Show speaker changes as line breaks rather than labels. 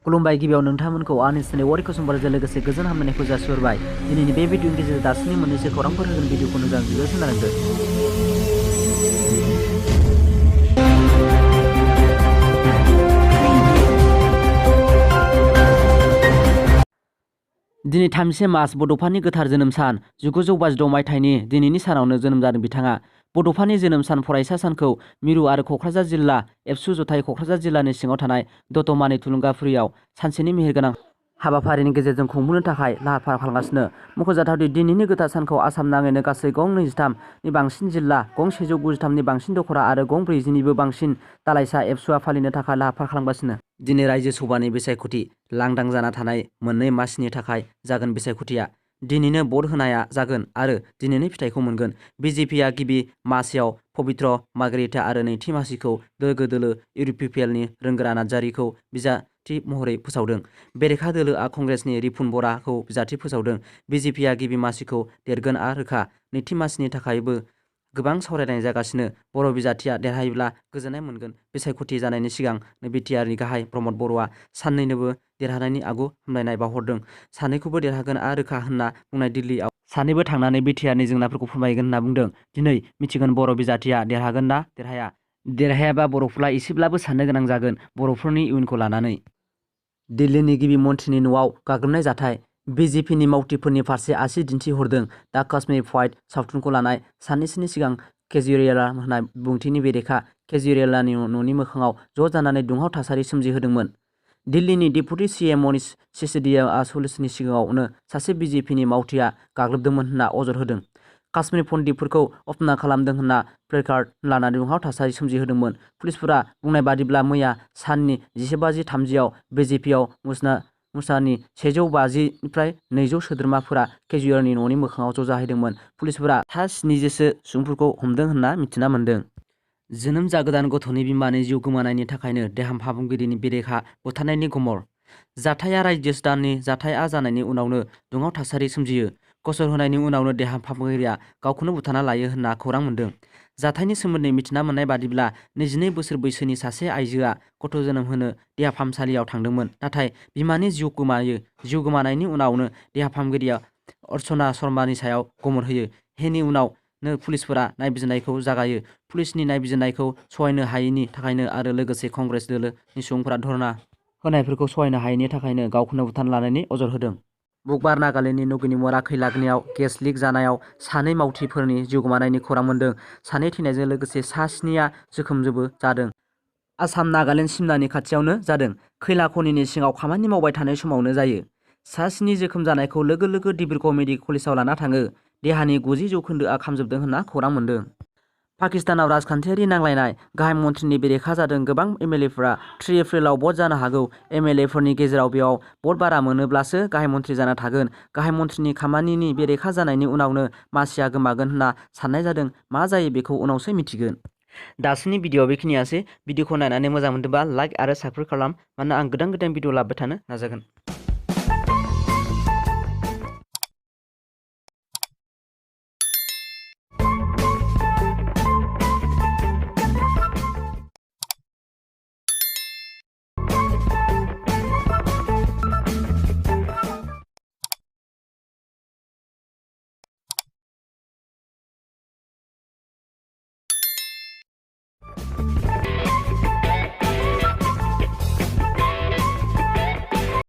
खुलुमबाय गिबियाव नोंथांमोनखौ आंनि चेनेल वारिखौ समबारजों लोगोसे गोजोन हामलायनायखौ जासिहरबाय। दिनैनि बे भिडिअनि गेजेरजों दासिमनि मोननैसो खौरांफोर होगोन भिडिअखौ मोजां गिबियाव खोनालांदो। दिनै 3 मार्च बड'फानि गोथार जोनोम सान 1952 मायथाइनि दिनैनि सानावनो जोनोम जादों बिथाङा। बड'फानि जोनोम सान फरायसा सानखौ मिरु आरो क'क्राझार जिल्ला एबसु जथाय क'क्राझार जिल्लानि सिङाव थानाय दतमानि थुलुंगाफुरियाव सानसेनि मेहेरगोनां हाबाफारिनि गेजेरजों खुंबोनो थाखाय लाहार फाहार खालामगासिनो। मख'जाथावदि दिनैनि गोथार सानखौ आसाम नाङैनो गासै गं 23 नि बांसिन जिल्ला, गं 193 नि बांसिन दख'रा आरो गं 40 निबो बांसिन दालाइसा एबसुआ फालिनो थाखाय लाहार फाहार खालामगासिनो। दिनै रायजो सभानि बिसायख'थि लांदां जाना थानाय मोननै मासिनि थाखाय जागोन बिसायख'थिया। दिनैनो भट होनाया जागोन आरो दिनैनि फिथाइखौ मोनगोन। बिजेपिआ गिबि मासियाव पबित्र मार्गारिटा आरो नैथि मासिखौ दोलो इउपिपिएलनि रोंगोरा नार्जारीखौ बिजाथि महरै फोसावदों। बेरेखा दोलोआ कंग्रेसनि रिपुन बराखौ बिजाथि फोसावदों। बिजेपिआ गिबि मासिखौ देरगोनआ रोखा। नैथि मासिनि थाखायबो गोबां सावरायनाय जागासिनो। बर' बिजाथिया देरहायोब्ला गोजोननाय मोनगोन। बिसायख'थि जानायनि सिगां बिटिआरनि गाहाय प्रमद बर'आ सानैनोबो देरहानायनि आगु हामलायनाय बावहरदों। सानैखौबो देरहागोनआ रोखा होनना बुंनाय दिल्लीआव सानैबो थांनानै बिटिआरनि जेंनाफोरखौ फोरमायगोन होनना बुंदों। दिनै मिथिगोन बर' बिजाथिया देरहागोन ना देरहाया। देरहायाबा बर'फोरा एसेब्लाबो साननो गोनां जागोन बर'फोरनि इयुनखौ लानानै। दिल्लीनि गिबि मन्थ्रिनि न'आव गाग्लोबनाय जाथाय। बिजेपिनि मावथिफोरनि फारसे आसि दिन्थिहरदों। दा काश्मीर फाइट सावथुनखौ लानाय साननैसोनि सिगां केजरिवालआ होनाय बिबुंथिनि बेरेखा केजरिवालनि न'नि मोखाङाव ज' जानानै दुंहाव थासारि सोमजिहोदोंमोन। दिल्लीनि डेपुटि सीएम मनीष सिसोदियाआ पुलिसनि सिगाङावनो सासे बिजेपिनि मावथिआ गाग्लोबदोंमोन होनना अजद होदों। काश्मीर पन्डितफोरखौ अपमान खालामदों होनना प्लेकार्ड लानानै दुंहाव थासारि सोमजिहोदोंमोन। पुलिसफोरा बुंनाय बादिब्ला मैया साननि 11:30 आव बिजेपिआव मुसानि 150 निफ्राय 200 सोद्रोमाफोरा केजरिवालनि न'नि मोखाङाव ज' जाहैदोंमोन। पुलिसफोरा सा 70 सुबुंफोरखौ हमदों होनना मिथिना मोन्दों। जोनोम जागोदान गथ'नि बिमानि जिउ गोमानायनि थाखायनो देहा फाहामगिरिनि बेरेखा बुथारनायनि गुमर। जाथाया राजस्थाननि जाथायआ जानायनि उनावनो दुंहाव थासारि सोमजियो। गसर होनायनि उनावनो देहा फाहामगिरिया गावखौनो बुथारना लायो होनना खौरां मोन्दों। जाथायनि सोमोन्दै मिथिना मोननाय बादिब्ला 22 बोसोर बैसोनि सासे आइजोआ गथ' जोनोम होनो देहा फाहामसालियाव थांदोंमोन। नाथाय बिमानि जिउ गोमायो। जिउ गोमानायनि उनावनो देहा फाहामगिरिया अर्चना शर्मानि सायाव गमर होयो। हेनि उनावनो पुलिसफोरा नायबिजिरनायखौ जागायो। पुलिसनि नायबिजिरनायखौ सहायनो हायैनि थाखायनो आरो लोगोसे कंग्रेस दोलोनि सुबुंफोरा धर्ना होनायफोरखौ सहायनो हायैनि थाखायनो गावखौनो बुथारना लानायनि अजद होदों। बुधबार नागालेन्डनि नगिनिमुरा खैलागनियाव गेस लिक जानायाव सानै मावथिफोरनि जिउ गोमानायनि खौरां मोन्दों। सानै थैनायजों लोगोसे सा 7 जोखोमबो जादों। आसाम नागालेन्ड सिमनानि खाथियावनो जादों। खैला खनिनि सिङाव खामानि मावबाय थानाय समावनो जायो। सा 7 जोखोम जानायखौ लोगो लोगो डिब्रुगड़ मेडिकेल कलेजाव लाना थाङो। देहानि 90% खामजोबदों होनना खौरां मोन्दों। पाकिस्तानाव राजखान्थियारि नांलायनाय। गाहाय मन्थ्रिनि बेरेखा जादों गोबां एमएलएफोरा 3 एप्रिलाव भट जानो हागौ। एमएलएफोरनि गेजेराव बेयाव भट बारा मोनोब्लासो गाहाय मन्थ्रि जाना थागोन। गाहाय मन्थ्रिनि खामानिनि बेरेखा जानायनि उनावनो मासिया गोमागोन होनना साननाय जादों। मा जायो बेखौ उनावसो मिथिगोन। दासिमनि भिडिअ बेखिनियासै। भिडिअखौ नायनानै मोजां मोनदोंबा लाइक आरो साबस्क्राइब खालाम। मानोना आं गोदान भिडिअ लाबोबाय थानो नाजागोन।